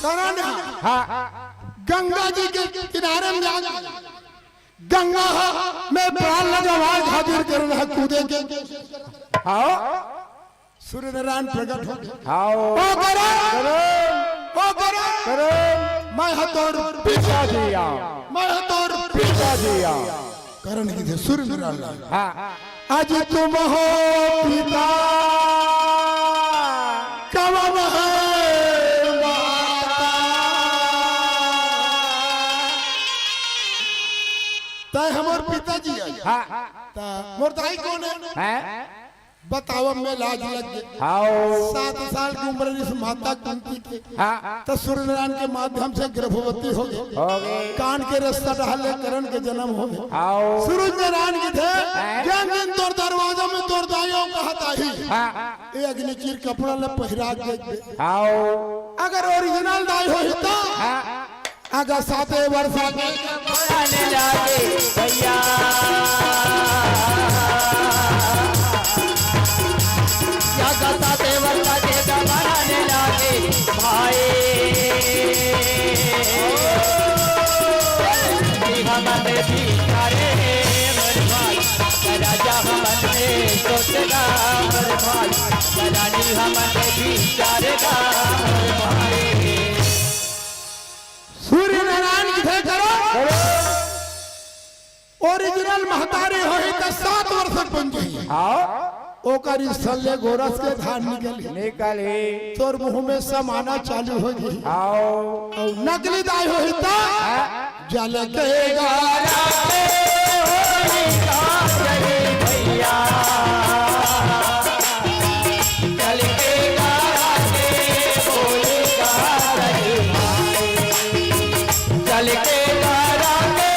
करण ह हाँ। गंगा जी के किनारे में जाके गंगा ह में प्राण ल गंवाय खातिर करण ह कूदे के। हाँ। सूर्यनारायण प्रकट हो गए। हाँ। ओ करण, करण। ओ करण, करण। मैं ह तोर पिता जी आ। मैं ह तोर पिता जी आ। करण कथे सूर्यनारायण। हाँ। आज तुम हो पिता, कवन है माता? तय हमर पिताजी है। हाँ। त मोर दाई कोन है? हैं? बतावा में लाज लग गे। हाँ। सात साल के उम्र में इस माता कुंती के हाँ। त सूर्यनारायण के माध्यम से गर्भवती हो गई। हो गई। कान के रस्ता डहर ले करण के जन्म हो गए। हाँ। सूर्यनारायण कथे, हैं? जेन दिन तोर दरवाजा में तोर दाई अउ कहत आही, हाँ। ए अग्नि चीर कपड़ा ल पहिरा के देख दे। हाँ। अगर ओरिजिनल दाई होही त हाँ। अगर साते वर्ष आगे बनाने लागे भैया, अगर साते वर्ष आगे बनाने लागे भाई, हमन बिचारे मोर भाई, राजा हमन सोचेगा मोर भाई, रानी हमन बिचारेगा मोर भाई। सूर्यनारायण कथे करो। ओरिजिनल महतारी होही त सात वर्ष के बन जाही। हाँ। ओकर स्तन ले गोरस के धार निकलही। निकलही। तोर मुंह में समाना चालू हो जाही। हाँ। अउ नकली दाई होही त हाँ। जल के गारा में होई का जली भैया। जल के गारा के होई का जली भाई। जल के गारा के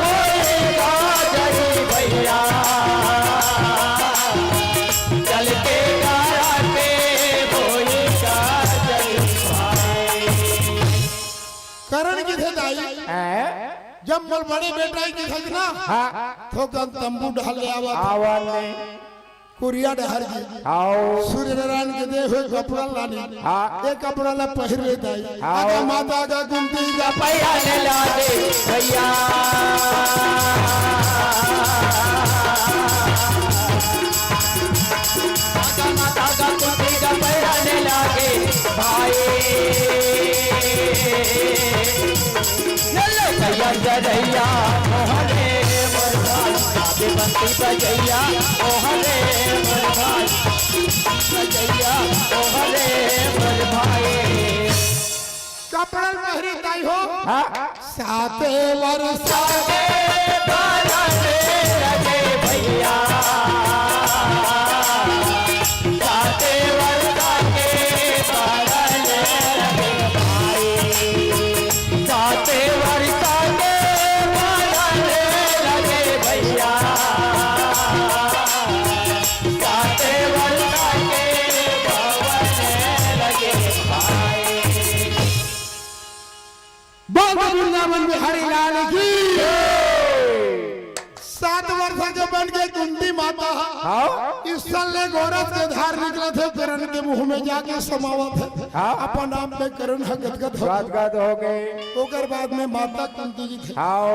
होई का जली भैया। जल के गारा के होई का जली भाई। करण कथे दाई, हैं? जब मोर बड़े बेटा ही कथे ना, हाँ। थोकन तंबू डहर ले आवा। आवा नहीं। कुरिया डहर जी। आओ। सूर्यनारायण के दे हुए कपड़ा लानी। हाँ। एक कपड़ा ला पहिर ले दाई। आओ। आगा माता आगा कुंती का पैरा ले ला दे भैया। आगा माता आगा कुंती का पैरा ले ला दे भाई। नल्ले भैया जरैया मोहरे मोर भाई, आगे बंसी बजैया मोहरे मोर भाई, बजैया मोहरे मोर भाई। कपड़ा पहिरी दाई हो। हाँ। साते वर्ष के बारह लगे भैया। साते वर्ष के बारह लगे भाई। साते वर्ष के बारह लगे भैया। साते वर्ष के बारह लगे भाई। बोल दे वृंदावन बिहारी लाल की। सात वर्ष के बन के कुंती माता ह। हाँ। स्तन ले गोरस के धार निकलथे, करण के मुंह में जाके समावत हे। हाँ। अपन आप में करण ह गदगद हो गए। गदगद हो गए। ओकर बाद में माता कुंती जी थे। हाँ।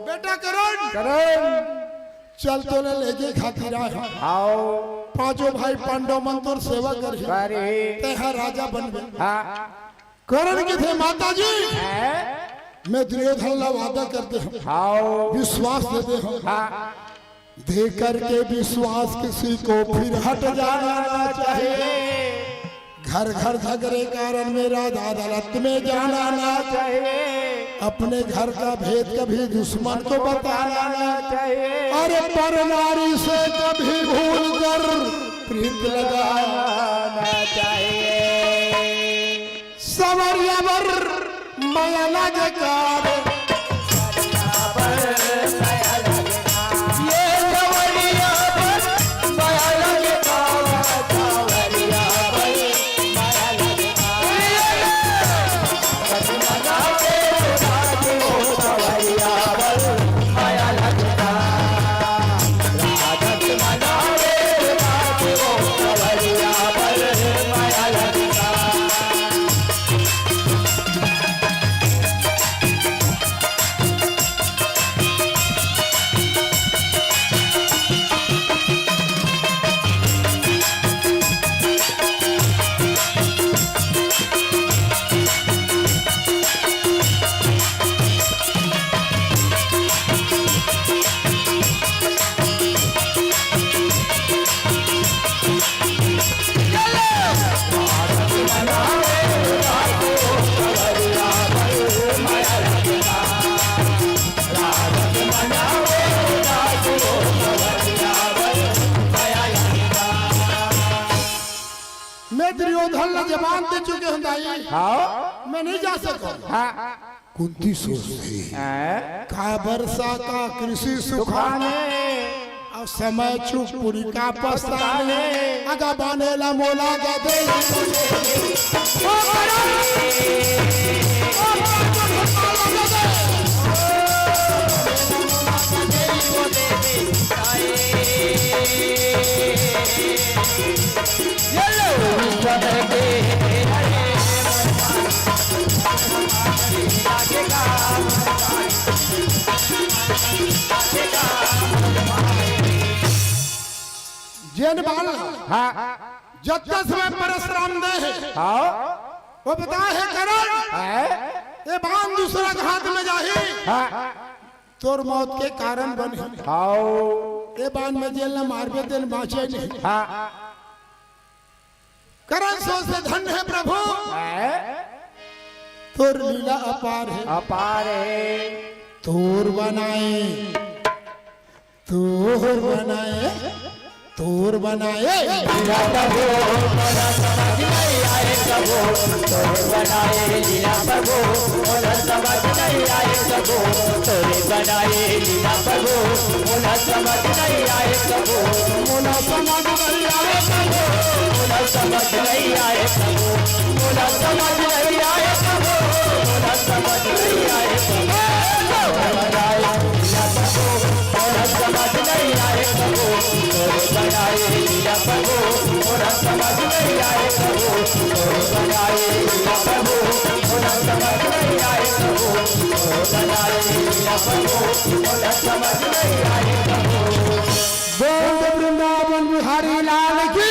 बेटा करण। करण। चल तोले लेगे खातिर आए हन। हाँ। पांचों भाई पांडव मन तोर सेवा करही। करही। तेहा राजा बनबे। हाँ। करण कथे माता जी, हैं? मैं दुर्योधन ला वादा कर दे हंव, हाँ। विश्वास दे दे हंव। हाँ। दे करके विश्वास किसी को फिर हट जाना ना चाहिए। घर घर झगड़े कारण में राजा अदालत में जाना ना चाहिए। अपने घर का भेद कभी दुश्मन को बताना ना चाहिए। अरे पर नारी से कभी भूल कर प्रीत लगाना ना चाहिए। सवरिया बर मया लगे का रे। ये सवरिया बर मया लगे का रे, सवरिया बर ला जबान दे चुके हंव दाई। हाँ। मैं नहीं जा सकंव। हाँ। कुंती सोचथे, हैं? का बरसा का कृषि सुखाने। अउ समय चूक पुरखा पछताने। अगा बाने ला मोला गा दे। जेन बान ला, हाँ। जतका समय परसराम दे हे, हाँ। वो बताए हे करण, हैं? ये बान दूसरा घात में जाही, हाँ। तोर मौत के कारण बनही। हाँ। ये बान में जेन ला मारबे तेन बाँचे नहीं। हाँ। करण सोचथे धन्य हे प्रभु, हैं? तोर लीला अपार हे। अपार हे। तोर बनाए, तोर बनाए, तोर बनाए। लीला प्रभु, मोला समझ नहीं आए प्रभु, तोर बनाए लीला प्रभु, मोला समझ नहीं आए प्रभु, तोरे बनाए लीला प्रभु, मोला समझ नहीं आए प्रभु, मोला समझ नहीं आए प्रभु, मोला समझ नहीं आए प्रभु, मोला समझ नहीं आए प्रभु, मोला समझ नहीं आए प्रभु। मोला समझ नहीं आए प्रभु, तोरे बनाए लीला प्रभु, मोला समझ नहीं आए प्रभु, तोरे बनाए लीला प्रभु, मोला समझ नहीं आए प्रभु, तोरे बनाए लीला प्रभु, मोला समझ नहीं आए प्रभु। बोल वृंदावन बिहारी लाल की।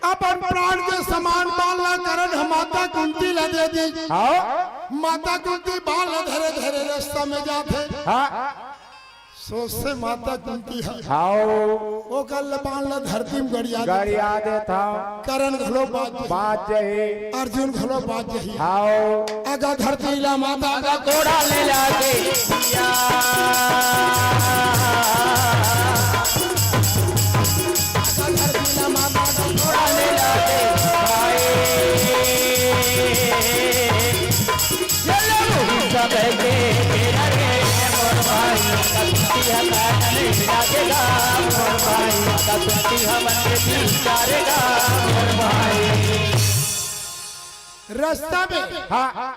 अपन प्राण के समान बान ला करण ह माता कुंती ला दे दी। हाँ। माता कुंती बान ला धरे धरे रस्ता में जाथे। हाँ। सोचथे माता कुंती ह। हाँ। ओकर ला बान ला धरती में गड़िया दे। गड़िया देथंव। करण घलो बाँच जाही। बाँच जाही। अर्जुन घलो बाँच जाही। हाँ। अगा धरती ला माता का कोड़ा ले लागे। रस्ता में हाँ।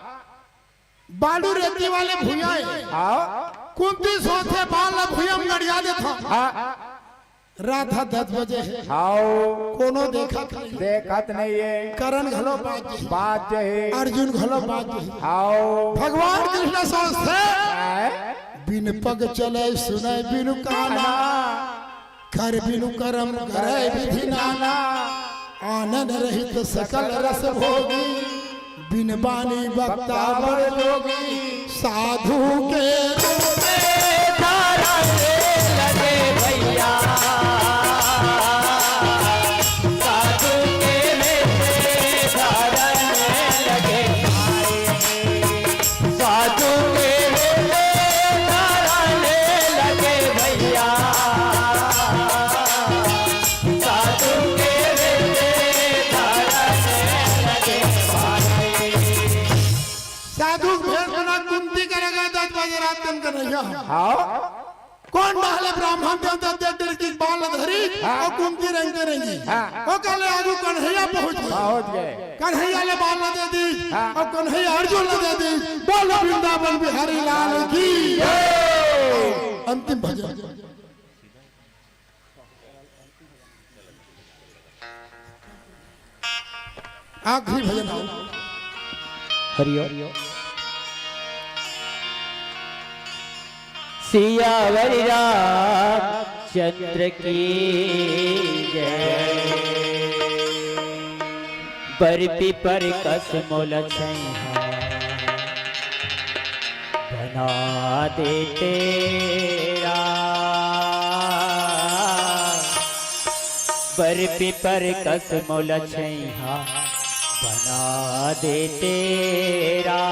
बालू रेती वाले भुइयां हे। हाँ। कुंती सोचथे बान ला भुइयां में गड़िया देथंव। हाँ। रात ह दस बजे हे। हाँ। कोनो देखत नहीं। देखत नहीं हे। करण घलो बाँच जाही। बाँच जाही। अर्जुन घलो बाँच जाही। हाँ। भगवान कृष्ण सोचथे। हैं? बिन पग चले सुने बिनु काना। कर बिनु करम करे विधि नाना। आनंद रहित सकल रस भोगी। बिन बानी वक्ता बड़ जोगी, साधु के रूप में धारण में लगे भैया। साधु के रूप में धारण में लगे भाई। साधु के रूप में धारण में लगे भैया। साधु के रूप में धारण में लगे भाई। साधु के भेष बना कुंती करेगा दस बजे रात कन कन्हैया। हाँ। कोन डाहले ब्राह्मण देवता दे डर की बाल धरी हाँ। अउ कुंती रंग के रंगी। हाँ। ओ काले आगू कन्हैया पहुँच गे। पहुँच गे। कन्हैया ले बाल दे दी हाँ। अउ कन्हैया अर्जुन ला दे दी। बोल वृंदावन बिहारी लाल की जय। अंतिम भजन। आखिरी भजन आओ। हरि ओम। सियावर रामचंद्र की जय। बर पीपर कस मोला छैहा बना दे तेरा। बर पीपर कस मोला छैहा बना दे तेरा।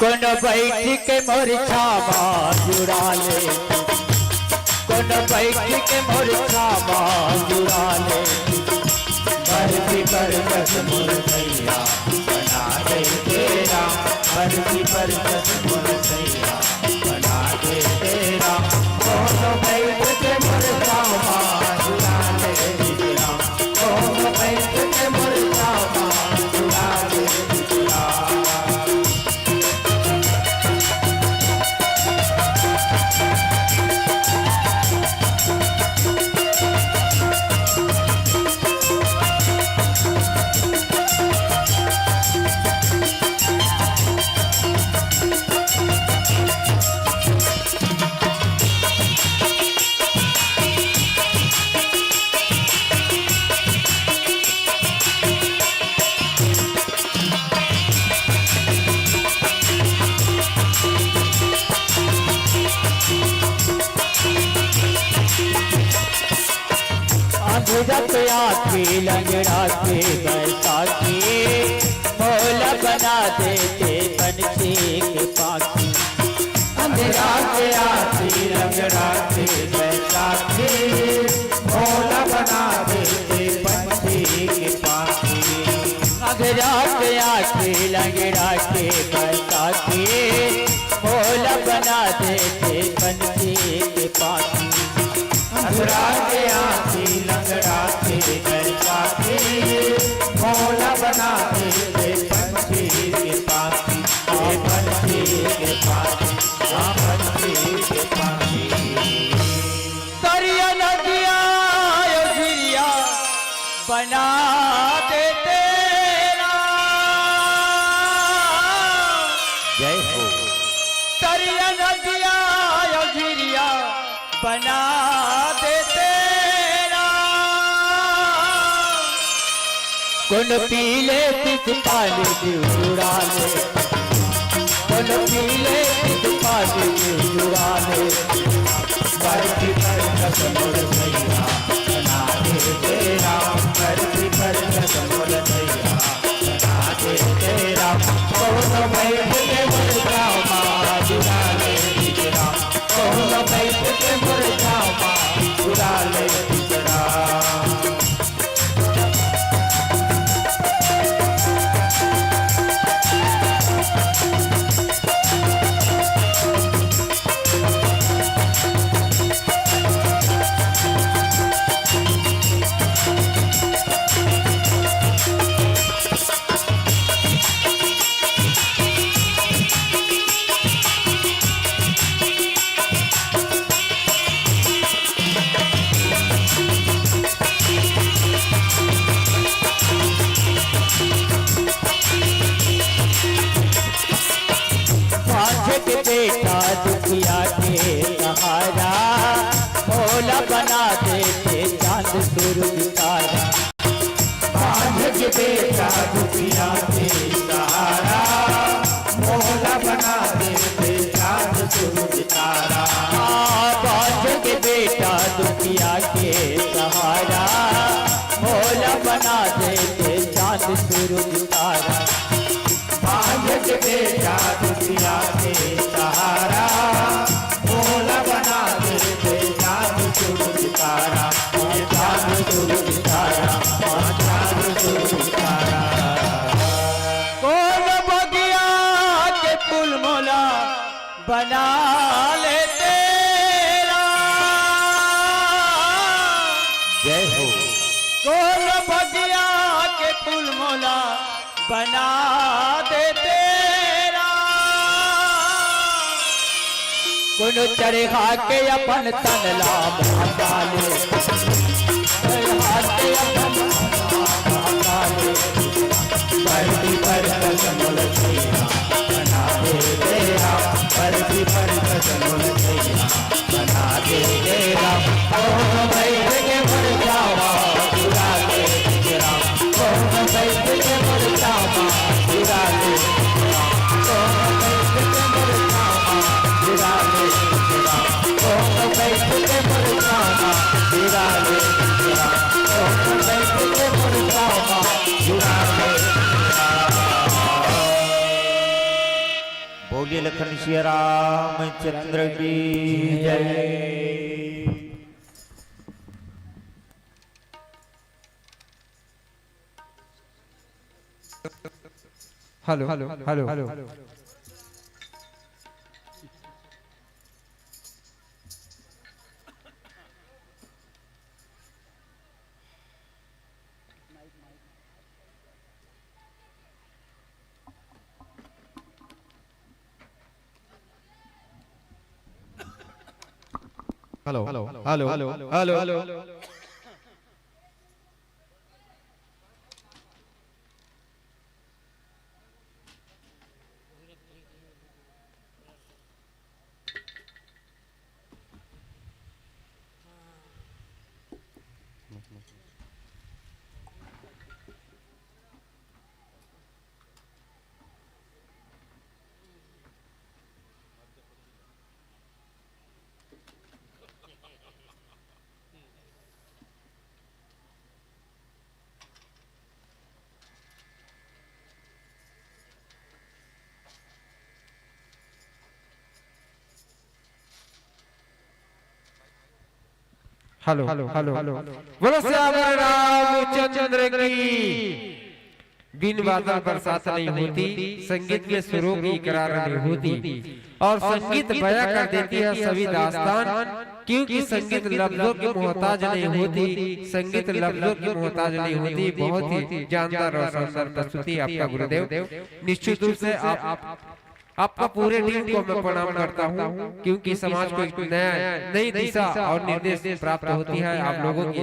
कोनो बैठ के मोर छावा जुड़ा ले, कोनो बैठ के मोर छावा जुड़ा ले। बरसी बरसत मोर सैया बना दे तेरा, बरसी बरसत मोर सैया बना दे तेरा। कोनो बैठ के मोर छावा जुड़ा ले तेरा, कोनो बैठ के मोर छावा जुड़ा ले तेरा। अंधेरा के आँखी लंगड़ा के बैसाखी, मोला बना देते पंछी के पाखी। अंधेरा के आँखी लंगड़ा के बैसाखी, मोला बना देते पंछी के पाखी। अंधेरा के आँखी लंगड़ा के बैसाखी, मोला बना देते पंछी के पाखी। अंधरा के आँखी लंगड़ा के बैसाखी, मोला बना दे रे पंछी के पाखी, ए पंछी के पाखी, हाँ पंछी के पाखी। करिया नदिया यो गिरिया बना दे तेरा। जय हो। करिया नदिया यो गिरिया बना दे तेरा। कोनो पीले तित पानी जुड़ा ले, कोनो पीले तित पानी जुड़ा ले। बरसी बरसत मोर सैया बना दे तेरा, बरसी बरसत मोर सैया बना दे तेरा। कोनो बैठ के मोर छावा जुड़ा ले तेरा, कोनो बैठ के मोर छावा जुड़ा ले तेरा। बाँझ के बेटा दुखिया के सहारा, मोला बना देते चाँद सूरज तारा। बाँझ के बेटा दुखिया के सहारा, मोला बना देते चाँद सूरज तारा। हाँ, बाँझ के बेटा दुखिया के सहारा, मोला बना देते चाँद सूरज तारा। बाँझ के बेटा दुखिया के सहारा, मोला बना देते चाँद सूरज तारा, चाँद सूरज तारा, चाँद सूरज तारा। कोनो बगिया के फूल मोला बना ले तेरा। जय हो। कोनो बगिया के फूल मोला बना दे तेरा। कोनो चरखा के अपन तन ला बहका ले, चरखा के अपन तन ला बहका ले। बरसी बरसत मोर सैया बना दे तेरा, बरसी बरसत मोर सैया बना दे तेरा। ओ बैठ के मोर छावा जुड़ा ले तेरा, ओ बैठ के मोर छावा जुड़ा ले तेरा, ओ बैठ के मोर छावा जुड़ा ले तेरा, ओ बैठ के मोर छावा जुड़ा ले तेरा, ओ बैठ के मोर छावा जुड़ा ले तेरा। बोलिए लखन सिया रामचंद्र की जय। Hello, hello, hello. Hello, hello, hello, hello. Hello, hello, hello. बोलो सियावर रामचंद्र की। बिन बादल बरसात नहीं होती, संगीत के सुरों की इकरार नहीं होती, और संगीत बयां कर देती है सभी दास्तान, क्योंकि संगीत लफ्जों की मोहताज नहीं होती, संगीत लफ्जों की मोहताज नहीं होती। बहुत ही जानदार और शानदार प्रस्तुति आपका गुरुदेव। निश्चित रूप से आप, आपका पूरे टीम को मैं प्रणाम करता हूँ, क्योंकि समाज को एक नया, नई दिशा और निर्देश प्राप्त होती है आप लोगों की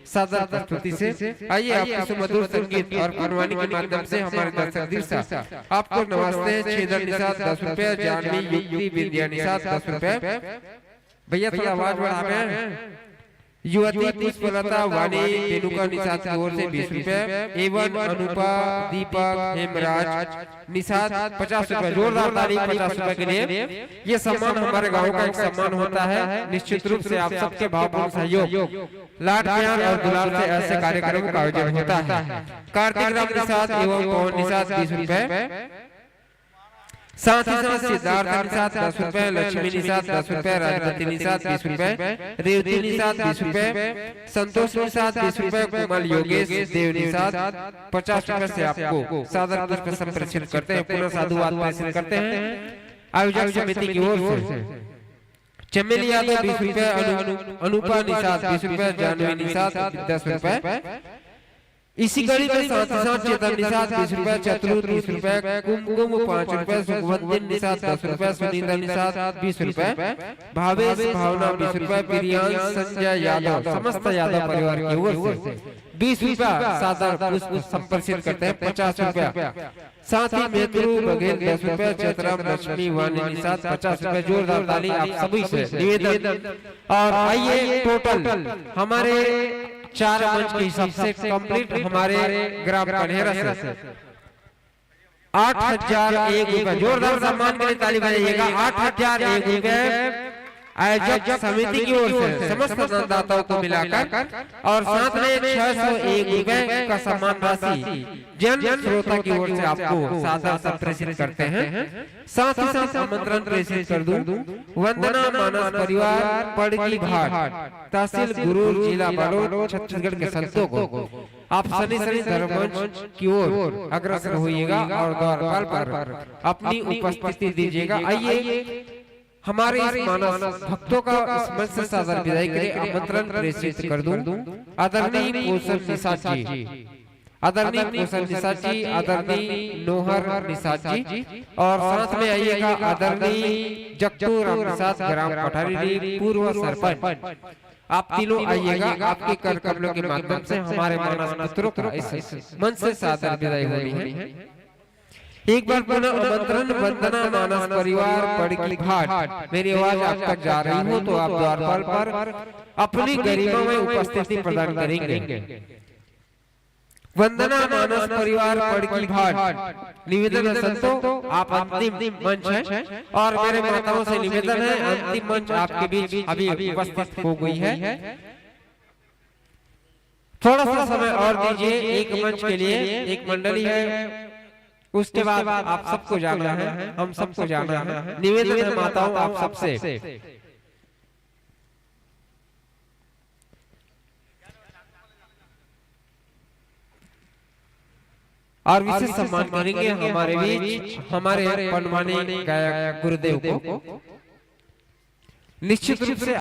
सादर प्रस्तुति से। आइए, आपके सुमधुर संगीत और गुणवाणी के माध्यम से हमारे दर्शक दिल से आपको नवाजते हैं। छेदन निषाद दस रुपए, जानवी युक्ति विद्या निषाद दस रुपए। भैया, थोड़ा आवाज बढ़ावे। युवती पुष्पलता वाणी रेणुका निषाद की ओर से बीस रुपए, एवं अनुपा दीपक हेमराज निषाद पचास रुपए। जोरदार ताली पचास रुपए के लिए। ये सम्मान हमारे गांव का एक सम्मान होता है। निश्चित रूप से आप सबके भावपूर्ण सहयोग, लाड प्यार और दुलार से ऐसे कार्यक्रम का आयोजन होता है। कार्तिक राम निषाद एवं पवन निषाद बीस रुपए, साथ ही साथ सिद्धार्थ निषाद दस रुपए, लक्ष्मी निषाद दस रुपए, राजमती निषाद बीस रुपए, रेवती निषाद बीस रुपए, संतोष निषाद बीस रुपए, कोमल योगेश देव निषाद पचास रुपए से आपको सादर पुष्प संप्रेषित करते हैं, पुनः साधुवाद प्रेषित करते हैं आयोजक समिति की ओर से। चमेली यादव बीस रुपए, अनु-, अनुपा निषाद बीस रुपए, जानवी निषाद दस रुपए। इसी कड़ी में साथ ही साथ चेतन निषाद बीस रुपए, चतुर तीस रुपए, कुमकुम पाँच रुपए, सुखवंती निषाद दस रुपए, सुनीता निषाद बीस रुपए, भावेश भावना बीस रुपए, प्रियांश संजय यादव समस्त यादव परिवार की ओर से बीस रुपए सादर पुष्प संप्रेषित करते हैं। पचास रुपए साथ ही मेतरू बघेल दस रुपए, चतराम लक्ष्मी वाणी निषाद पचास रुपए। जोरदार ताली आप सभी से निवेदन। और आइए, टोटल हमारे चार मंच के हिसाब से कंप्लीट हमारे ग्राम कन्हेरा से आठ हजार एक रुपए। जोरदार सम्मान के लिए ताली बजाइएगा। आठ हजार एक रुपए आयोजक समिति की ओर से समस्त दानदाताओं को मिलाकर और साथ में छह सौ एक रुपए का सम्मान राशि जन श्रोता की ओर से आपको सादर संप्रेषित करते हैं। साथ ही साथ आमंत्रण प्रेषित कर दूं, वंदना मानस परिवार पड़की घाट, तहसील गुरूर, जिला बालोद, छत्तीसगढ़ के संतों को आप सनी सनी धर्म मंच की ओर अग्रसर होइएगा और द्वारपाल पर अपनी उपस्थिति दीजिएगा। आइए, हमारे इस मानस भक्तों का इस मंच से सादर विदाई के लिए आमंत्रण प्रेषित कर दूं आदरणीय पोषण निषाद जी, आदरणीय पोषण निषाद जी, आदरणीय नोहर निषाद जी, और साथ में आइएगा आदरणीय जगतू राम निषाद, ग्राम पठारी, पूर्व सरपंच। आप तीनों आइएगा, आपके कर कमलों के माध्यम से हमारे मानस पुत्रों का इस मंच से सादर विदाई होनी है। एक बार पुनः आमंत्रण, वंदना मानस परिवार पड़की घाट, मेरी आवाज आप तक जा रही हो तो आप द्वारपाल पर अपनी गरिमा में उपस्थिति प्रदान करेंगे। वंदना मानस परिवार पड़की घाट, निवेदन है संतों, आप अंतिम मंच है और मेरे माताओं से निवेदन है, अंतिम मंच आपके बीच अभी उपस्थित हो गई है। थोड़ा सा समय और दीजिए एक मंच के लिए, एक मंडली है, उसके बाद आप सबको जाना है, हम सबको जाना है। निवेदन है माताओं आप सबसे। और विशेष सम्मान करेंगे हमारे बीच हमारे पंडवानी गायक गुरुदेव को। निश्चित रूप से